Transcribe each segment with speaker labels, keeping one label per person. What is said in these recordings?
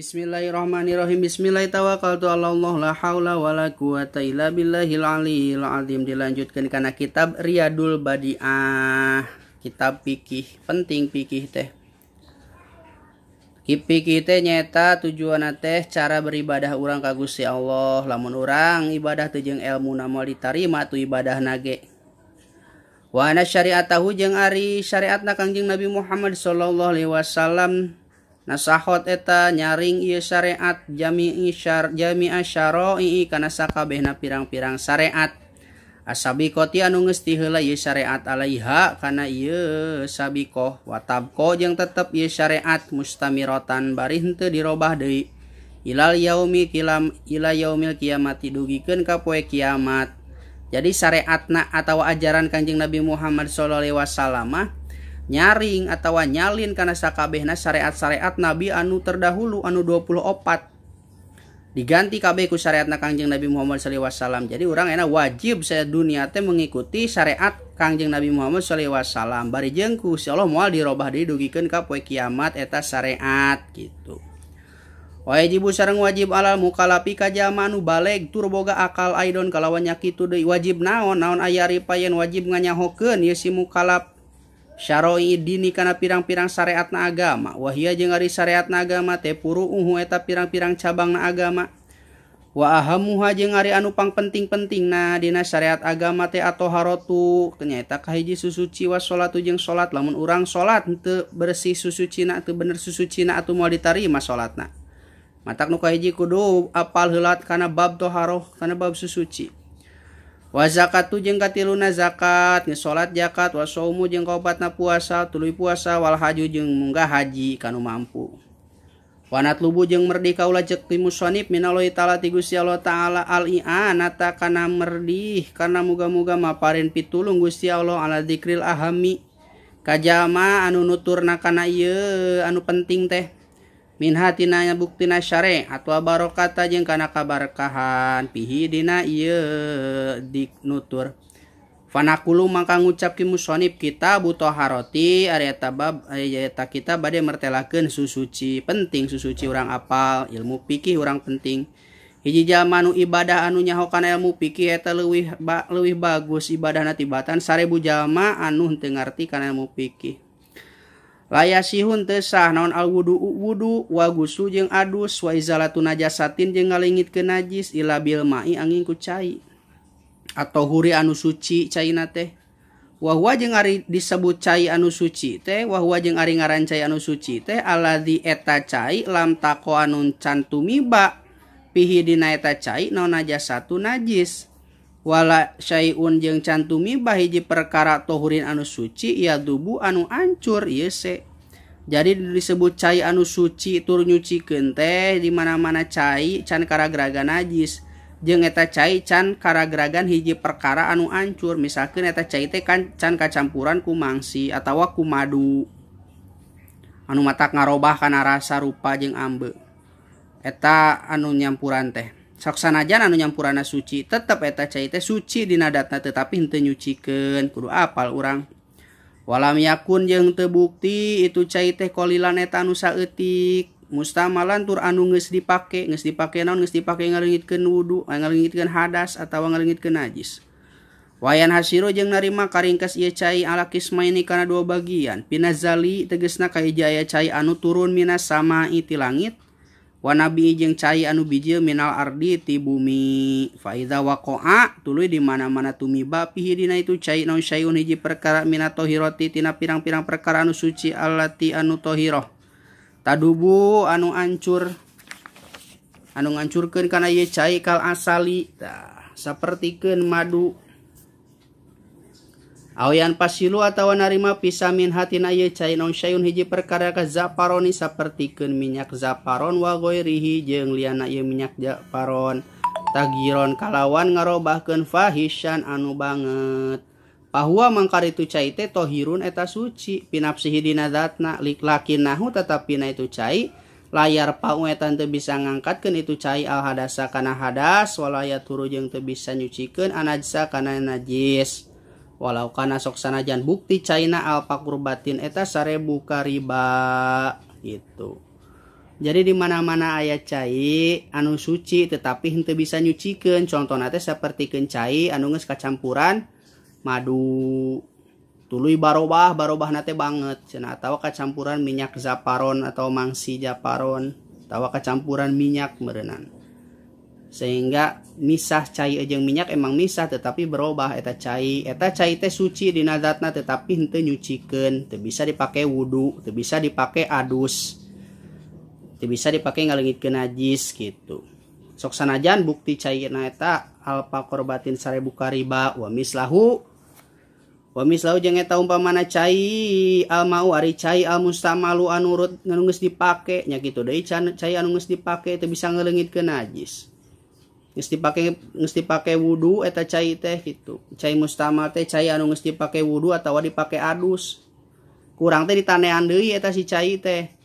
Speaker 1: Bismillahirrahmanirrahim. Bismillahirrahmanirrahim. Tawakkaltu ala Allah la haula wala quwata illa billahil aliyil azim. Dilanjutkan karena kitab Riyadul Badiah, kitab fikih, penting fikih teh. Fikih teh nyata tujuanna teh cara beribadah urang ka Gusti Allah. Lamun urang ibadah teh jeung elmuna moal ditarima tu ibadahna ge. Wa ana syariatahu jeung ari syariatna Kangjeng Nabi Muhammad sallallahu alaihi wasallam. Nasahot eta nyaring ieu syariat jami'i jami'a syara'i kana sakabehna pirang-pirang syariat. Asabiqati anu geus tiheula ieu syariat alaiha kana ieu sabiqah wa tabqa jeung tetep ieu syariat mustamiratan bari henteu dirobah deui ilal yaumi kilam ila yaumil kiamati dugikeun ka poe kiamat. Jadi syariatna atawa ajaran Kanjeng Nabi Muhammad sallallahu alaihi wasallam nyaring atawa nyalin kana sakabehna syariat-syariat Nabi anu terdahulu anu 24 diganti kabeh ku syariatna Kangjeng Nabi Muhammad sallallahu alaihi wasallam. Jadi urang enak wajib saya dunia teh mengikuti syariat Kangjeng Nabi Muhammad sallallahu alaihi wasallam. Bari jeung ku Gusti Allah moal dirobah deui dugikeun ka poe kiamat eta syariat gitu. Wajibu sareng wajib alal mukalafi ka jalma anu baleg tur boga akal aidon kalawan nya kitu deui wajib naon naon aya ripayen wajib nganyahokeun ieu si mukalaf syara'i dini kana pirang-pirang syariatna agama. Wahia jeung ari syariatna agama teh puru'uhu eta pirang-pirang cabangna agama. Wa ahamuha jeung ari anu pangpenting-pentingna dina syariat agama teh atoharatu nyaeta kahiji susuci wa sholatu jeung salat. Lamun urang salat henteu bersih susucina teu bener susucina atuh moal ditarima salatna. Matak nu kahiji kudu apal heula kana bab toharoh kana bab susuci. Wa zakatu jeung katiluna zakat, geus salat zakat, wa saumu jeung kaopatna puasa, tuluy puasa, wal haju jeung munggah haji kanu mampu. Wa natlubu jeung merdih kaula ceuk ti musonib minallahi ta'ala ti Gusti Allah ta'ala al i'anata kana merdih kana muga-muga maparin pitulung Gusti Allah ala dzikril ahami kajama anu nuturna kana ieu anu penting teh. Min hatina buktina syariat wa barokata jeung kana kabarkahan pihi dina ieu diknutur. Fanaqulu mangka ngucap ki musonib kitab toharoti ari eta bab eta kita bade mertelakeun susuci. Penting susuci urang apal, ilmu fikih urang penting. Hiji jalma anu ibadah anu nyaho kana ilmu fikih eta leuwih leuwih bagus ibadahna tibatan 1000 jalma anu henteu ngarti kana ilmu fikih. Layasihun teu sah naon al wudu wudu wa gusu jeung adus wa izalatu najasatin jeung ngalengitkeun najis ila bil ma'i angin ku cai atau huri anu suci caina teh. Wa huwa jeung ari disebut cai anu suci teh wa huwa jeung ari ngaran cai anu suci teh alladzi eta cai lam taqo anu can tumiba pihi dina eta cai naon najasatu najis wala syai'un jeung can tumiba hiji perkara tohurin anu suci ya dubu anu ancur ieu se. Jadi disebut cai anu suci tur nyucikeun teh di mana-mana cai can karagragan najis jeung eta cai can karagragan hiji perkara anu ancur. Misalkeun eta cai teh kan can kacampuran ku mangsi atawa ku madu anu matak ngarobah kana rasa rupa jeung ambe eta anu nyampuran teh. Sok sanajan anu nyampurana suci tetep eta cai teh suci dina datna tetapi henteu nyucikeun kudu apal urang. Walam yakun jeung teu bukti itu cai teh qalilan eta anu saeutik mustamalan tur anu geus dipake naon geus dipake ngaleungitkeun wudu ngaleungitkeun hadas atawa ngaleungitkeun najis. Wayan hasiru jeung narima karingkes ieu cai ala kismaini kana dua bagian pinazali tegesna kahiji aya cai anu turun minas sama'i ti langit wa nabi jeung cai anu bijil minal ardi ti bumi. Fa idza waqa'a tuluy di mana-mana tumiba pihi dina itu cai naon syai'un hiji perkara minat tohirati tina pirang-pirang perkara anu suci allati anu tohiroh tadubu anu ancur anu ngancurkeun kana ieu cai kal asali tah sapertikeun madu. Awian pasilu atawa narima pisamin hatina ieu cai naon syai'un hiji perkara ka zaparoni sapertikeun minyak zaparon wa ghairihi jeung liana ieu minyak zaparon tagiron kalawan ngarobahkeun fahisyan anu banget. Bahwa mangkar itu cai teh tohirun eta suci pinapsihi dina zatna lakinahu tetapina itu cai layar pau eta teu bisa ngangkatkeun itu cai al hadasa kana hadas walaya turu jeung teu bisa nyucikeun anajsa kana najis. Walau kana sok sanajan bukti caina alfa kurbatin eta 1000 kariba gitu. Jadi di mana-mana aya cai anu suci tetapi henteu bisa nyucikeun. Contohna teh sapertikeun cai anu geus kacampuran madu. Tuluy barobah, barobahna teh banget cenah, atawa kacampuran minyak zaparon atau mangsi japaron, atawa kacampuran minyak meureunan. Sehingga misah cai jeung minyak emang misah tetapi berubah eta cai. Eta cai teh suci dina zatna tetapi henteu nyucikeun, teu bisa dipake wudu, teu bisa dipake adus. Teu bisa dipake ngaleungitkeun najis gitu. Sok sanajan bukti cairna eta alfa korbatin 1000 kariba wa mislahu. Wa mislahu jeung eta umpamana cai almau ari cai almustamalu anu urut anu geus dipake nya kitu deui cai anu geus dipake teu bisa ngaleungitkeun najis. Geus dipake wudu eta cai teh kitu. Cai mustamal teh cai anu geus dipake wudu atawa dipake adus. Kurang teh ditanean deui eta si cai teh.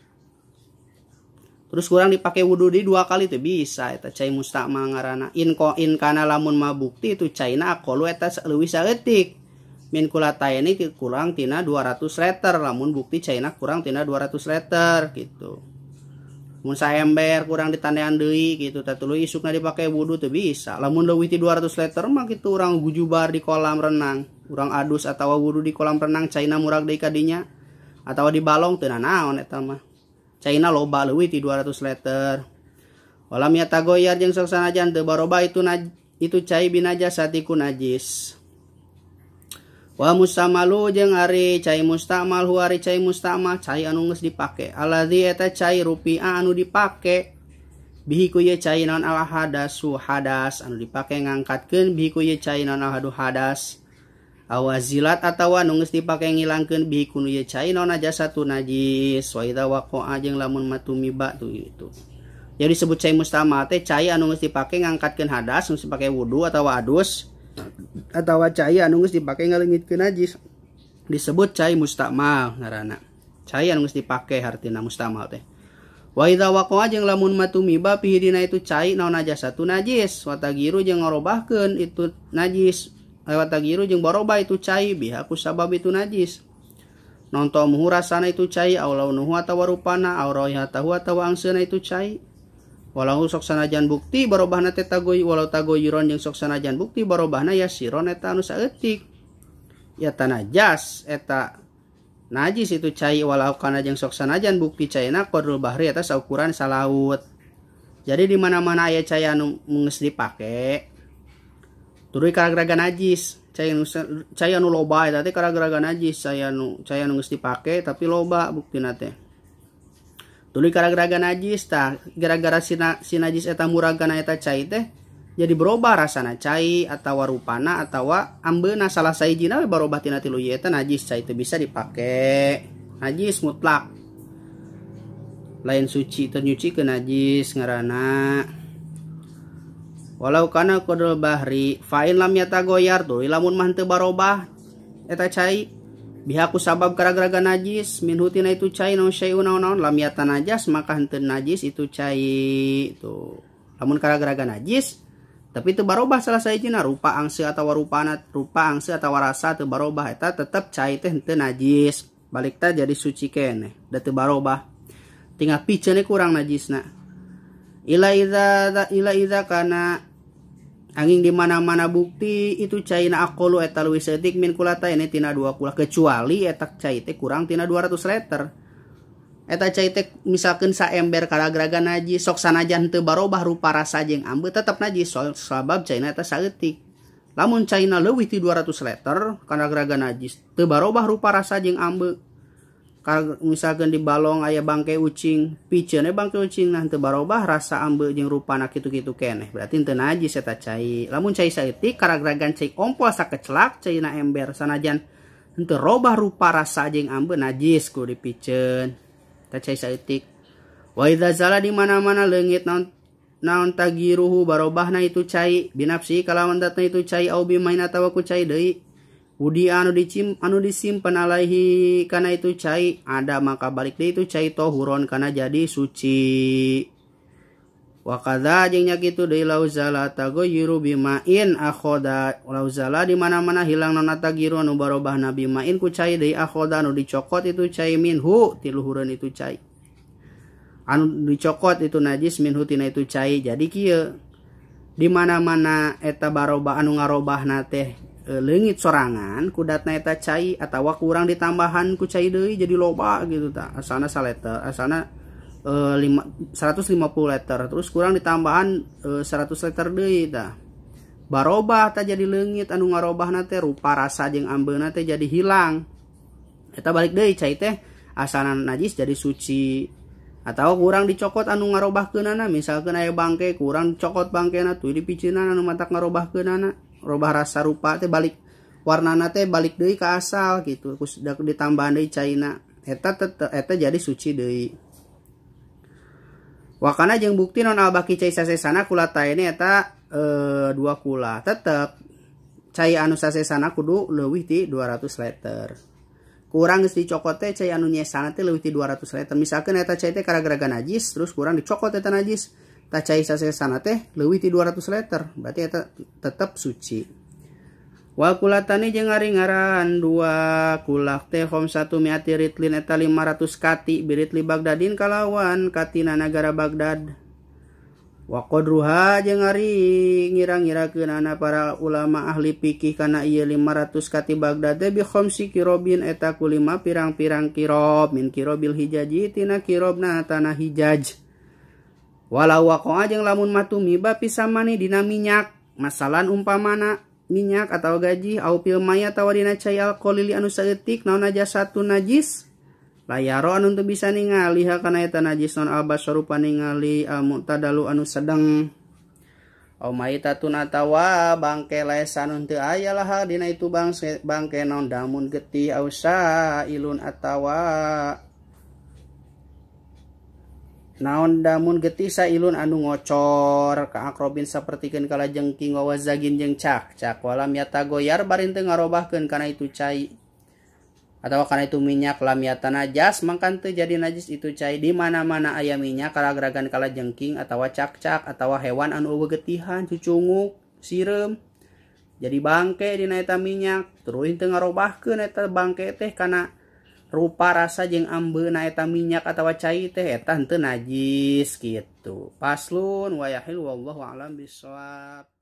Speaker 1: Terus kurang dipake wudu di 2 kali teh bisa eta cai mustamal ngaranna. In ko in kana lamun mah bukti itu caina aqallu eta leuwih saeutik. Min kulataini kurang tina 200 liter lamun bukti caina kurang tina 200 liter gitu. Mun saember kurang ditandean deui gitu teh tuluy isukna dipake wudu teu bisa. Lamun leuwih ti 200 liter mah kitu urang gujubar di kolam renang, urang adus atawa wudu di kolam renang caina murag deui ka dinya atawa di balong teu nanaon eta mah. Caina loba leuwih ti 200 liter. Walam yatagoyar jeung sok sanajan teu barobah itu itu cai binajasati ku najis. Wa mustamalu jeung ari cai mustamal hu ari cai mustamal cai anu geus dipake. Alladzi eta cai rupiah anu dipake bihi ku ye cai naon al hadasu hadas anu dipake ngangkatkeun bihi ku ye cai naon al hadu hadas. Awazilat atawa nu geus dipake ngilangkeun bihi ku ye cai naon najasatu najis. Wa idza waqa'a jeung lamun matumiba tuh itu. Jadi disebut cai mustamal teh cai anu geus dipake ngangkatkeun hadas, geus dipake wudu atawa adus atawa cai anu geus dipake ngaleungitkeun najis disebut cai mustamal ngaranna. Cai anu geus dipake hartina mustamal teh. Wa idza waqa'a jeung lamun matumiba pihi dina itu cai naon najasatu najis wa tagiru jeung ngorobahkeun itu najis. Wa tagiru jeung barobah itu cai biha ku sabab itu najis. Nontomuhu rasana itu cai aw launuhu atawa rupana aw raihatahu atawa angseuna itu cai. Walau sok sanajan bukti barobahna teh tagoy walau tagoyuron jeung sok sanajan bukti barobahna yasiron eta anu saeutik. Ya tanajas eta najis itu cai walau kana jeung sok sanajan bukti caina qadrul bahri eta saukuran salaut. Jadi di mana-mana aya cai anu geus dipake tuluy karagraga najis, cai anu loba eta teh karagraga najis, cai anu geus dipake tapi loba buktina teh. Tuluy karagraga najis tah gara-gara si najis eta muragana eta cai teh jadi berubah rasana cai atawa rupana atawa ambeuna salah sahijina we barobah tina tilu ieu eta najis cai teu bisa dipake. Najis mutlak. Lain suci teu nyuci ke najis ngaranna. Walau kana qadrul bahri fa in lam yatagoyar tuluy lamun mah teu barobah eta cai bihaku sabab karagraga najis minhu tina itu cai naon syai'un naon lam yatanajas maka henteu najis itu cai tuh. Lamun karagraga najis tapi teu barobah salah sahijina rupa angse atawa rupana rupa angse atawa rasa teu barobah eta tetep cai teh henteu najis balik teh jadi suci keneh da teu barobah tinggal piceun kurang najisna. Ila idza kana angin di mana-mana bukti itu caina aqallu eta leuwih saeutik min kulata ini tina 2 kula kecuali eta cai teh kurang tina 200 liter. Eta cai teh misalkeun saember karagraga najis sok sanajan teu barobah rupa rasa jeung ambe tetep najis sabab caina eta saeutik. Lamun caina leuwih ti 200 liter karagraga najis teu barobah rupa rasa jeung ambe. Misalkan di balong aya bangke ucing, piceunna bangke ucing nah teu barobah rasa ambe jeung rupana kitu-kitu keneh. Berarti teu najis eta cai. Lamun cai saeutik karagragan cai ompol sakecelak caina ember sanajan henteu robah rupa rasa jeung ambe najis ku dipiceun. Eta cai saeutik. Wa idza zala di mana-mana leungit naon tagiruhu barobahna itu cai binafsi kalawan datna itu cai au bimain atawa ku cai deui. Udi anu disimpan alaihi kana itu cai ada maka balik deui itu cai tohuron kana jadi suci. Wa kadza jeung nya kitu deui lauzala tagoyiru bimain akhoda lauzala di mana-mana hilang non tagiru anu barobahna bimain ku cai deui akhoda anu dicokot itu cai minhu ti luhureun itu cai. Anu dicokot itu najis minhu tina itu cai. Jadi kieu di mana-mana eta baroba anu ngarobahna teh leungit sorangan kudatna eta cai atawa kurang ditambahan ku cai deui jadi loba gitu tah. Asalna saliter, asalna 150 liter terus kurang ditambahan 100 liter deui tah. Barobah tah jadi leungit anu ngarobahna teh rupa rasa jeung ambeuna teh jadi hilang. Eta balik deui cai teh asalna najis jadi suci. Atau kurang dicokot anu ngarobahkeunana, misalkeun aya bangke kurang dicokot bangkena tuh dipiceunan anu matak ngarobahkeunana, robah rasa rupa teh balik warnana teh balik deui ka asal gitu, ditambahan deui caina eta tetep eta jadi suci deui. Wakana jeung bukti non albaki cai sasesana kulataene eta dua kula, tetep cai anu sasesana kudu leuwih ti 200 liter. Kurang geus dicokot teh cai anu nyesana teh leuwih ti 200 liter. Misalkeun eta cai teh karagraga najis terus kurang dicokot eta najis, tah cai sasesana teh leuwih ti 200 liter, berarti eta tetep suci. Wa kulatani jeung ari ngaran dua kulak teh khamsatu mi'ati ritlin eta 500 kati biritli Bagdadin kalawan katina nagara Bagdad. Wa qadruha jeung ari ngira-ngirakeunana para ulama ahli fikih kana ieu 500 kati Bagdad bi khamsi kirobin eta ku 5 pirang-pirang kirob min kirobil hijaji tina kirobna tanah Hijaj. Walau waqa'a jeung lamun matumiba pisamani dina minyak, masalan umpamana minyak atau gaji au pil maya atawa dina cai alqalili anu saeutik naon najasatun najis layaro anu teu bisa ningali ha kana eta najis non albasaru paningali almu'tadalu anu sedeng au maitatun atawa bangke lesan anu teu aya lah dina itu bangke naon damun getih au sailun atawa naon damun getih sailun anu ngocor ka akrobin sapertikeun kalajengking wawazagin jeung cak-cak walam yatagoyar barin teu ngarobahkeun kana itu cai atau karena itu minyak lam yatanajas mangkan teu jadi najis itu cai. Di mana-mana aya minyak kalagragan kalajengking atawa cak-cak atawa hewan anu eueuh getihan cucunguk sireum jadi bangke dina eta minyak terus teu ngarobahkeun eta bangke teh kana rupa rasa jeung ambeuna eta minyak atawa cai teh eta henteu najis gitu. Paslun wa yahil wallahu a'lam bissawab.